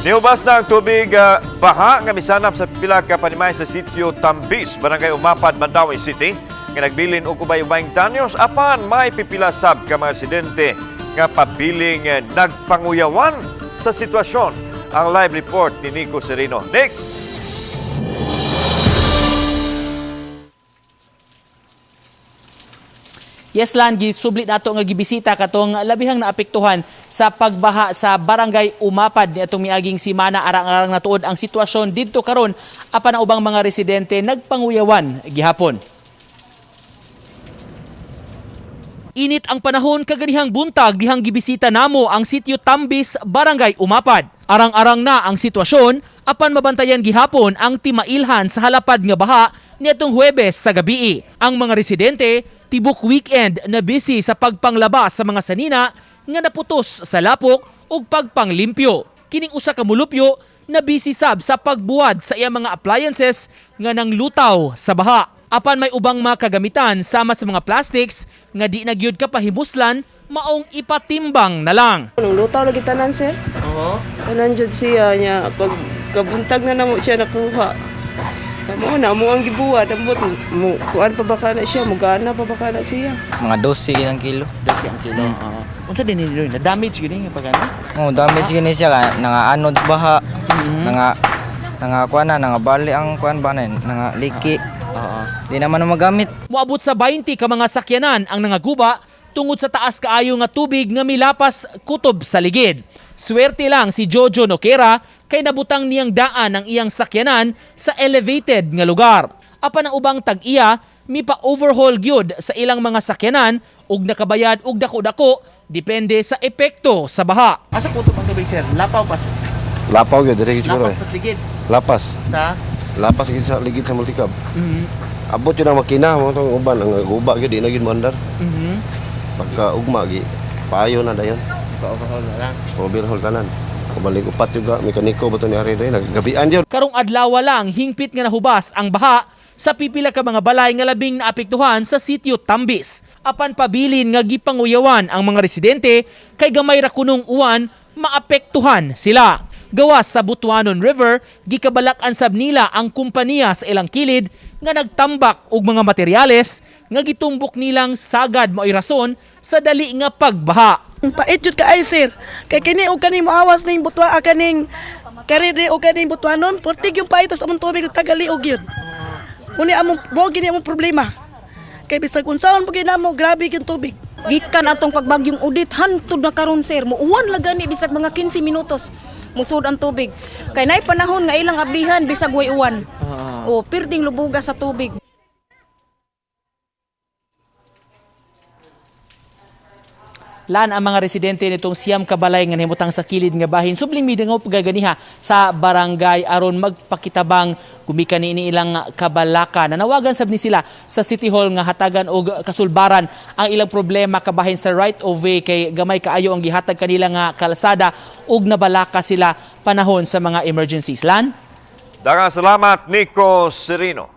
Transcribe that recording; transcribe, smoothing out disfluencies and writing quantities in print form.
Niubas na ang tubig baha nga misanap sa pila ka panimay sa sitio Tambis, Barangay Umapad, Mandaue City, nga nagbilin og ubay-ubayng danyos apan may pipila sab ka mga residente nga pabiling nagpanguyawan sa sitwasyon. Ang live report ni Nico Serino. Nick! Yes, Lan, gisubli nato nga gibisita katong labihang naapektuhan sa pagbaha sa Barangay Umapad ni atong miaging simana. Arang-arang natuod ang sitwasyon didto karon apan ang ubang mga residente nagpanguyawan gihapon. Init ang panahon kaganihang buntag dihang gibisita namo ang sitio Tambis, Barangay Umapad. Arang-arang na ang sitwasyon apan mabantayan gihapon ang timailhan sa halapad nga baha niadtong Huwebes sa gabii. Ang mga residente tibok weekend na busy sa pagpanglaba sa mga sanina nga naputos sa lapok ug pagpanglimpyo. Kining usa ka mulupyo na busy sab sa pagbuwad sa iyang mga appliances nga nanglutaw sa baha. Apan may ubang mga kagamitan sama sa mga plastics nga di na gyud kapahimuslan, maong ipatimbang na lang. Nung lutaw lagi tanan, sir. Oo. Tanan jud siya niya pag kabuntag na namo siya nakuha. Mo na mo ang gibuhat ambot mo kuan pa baka na siya, mugana pa baka na siya. Mga 12 ang kilo. Ang kilo. Oo. Unsa din ni na damage gini nga pagano? Oh, damage gini siya ka nangaanod sa baha. Nanga nanga kuan na nangabali ang kuan ba na nanga liki. Oo. Di naman na magamit. Moabot sa 20 ka mga sakyanan ang nangaguba tungod sa taas kaayo nga tubig nga milapas kutob sa ligid. Swerte lang si Jojo Noquera kay nabutang niyang daan ang iyang sakyanan sa elevated nga lugar. Apan ang ubang tag-iya mipa-overhaul gyud sa ilang mga sakyanan ug nakabayad og dako-dako depende sa epekto sa baha. Asa kutob ang tubig, sir? Lapaw pas Lapaw gyud diri siguro. pas ligid Lapas. sa Lapas gyud sa ligid sa multicab. Abot yun ang makina mo tong uban ang guba gyud di na gyud moandar. Pagka ugma gi paayo na dayon. Pa-overhaul na lang. Overhaul tanan. Kabalik upat juga mekaniko ba to ni ari diri naggabian gyud. Karong adlaw lang hingpit nga nahubas ang baha sa pipila ka mga balay nga labing naapektuhan sa sitio Tambis. Apan pabilin nga gipanguyawan ang mga residente kay gamay ra kunong uwan maapektuhan sila. Gawas sa Butuanon River, gikabalak-an sab nila ang kumpanya sa ilang kilid nga nagtambak og mga materyales nga gitumbok nilang sagad mao'y rason sa dali nga pagbaha. Pait jud kaay, sir. Kay kini og kaning moawas ning butwa kaning karide og kaning butuanon, portig yung pait tas among tubig tagaliog yun. Uni among mo gini among problema. Kay bisag unsaon mo ginamo, grabe yung tubig. Gikan atong pagbagyong Udit hantod na karon, sir, muuwan lang gani bisag mga 15 minutos musud ang tubig. Kay nay panahon nga ilang ablihan bisag way uwan. O pirding lubuga sa tubig. Lan, ang mga residente nitong siyam kabalay nga nahimutang sa kilid nga bahin subling midangaw pagaganiha sa barangay aron magpakitabang gumikan niini ilang kabalaka. Nanawagan sab ni sila sa City Hall nga hatagan og kasulbaran ang ilang problema kabahin sa right of way kay gamay kaayo ang gihatag kanila nga kalsada ug nabalaka sila panahon sa mga emergencies. Lan. Daghang salamat, Nico Serino.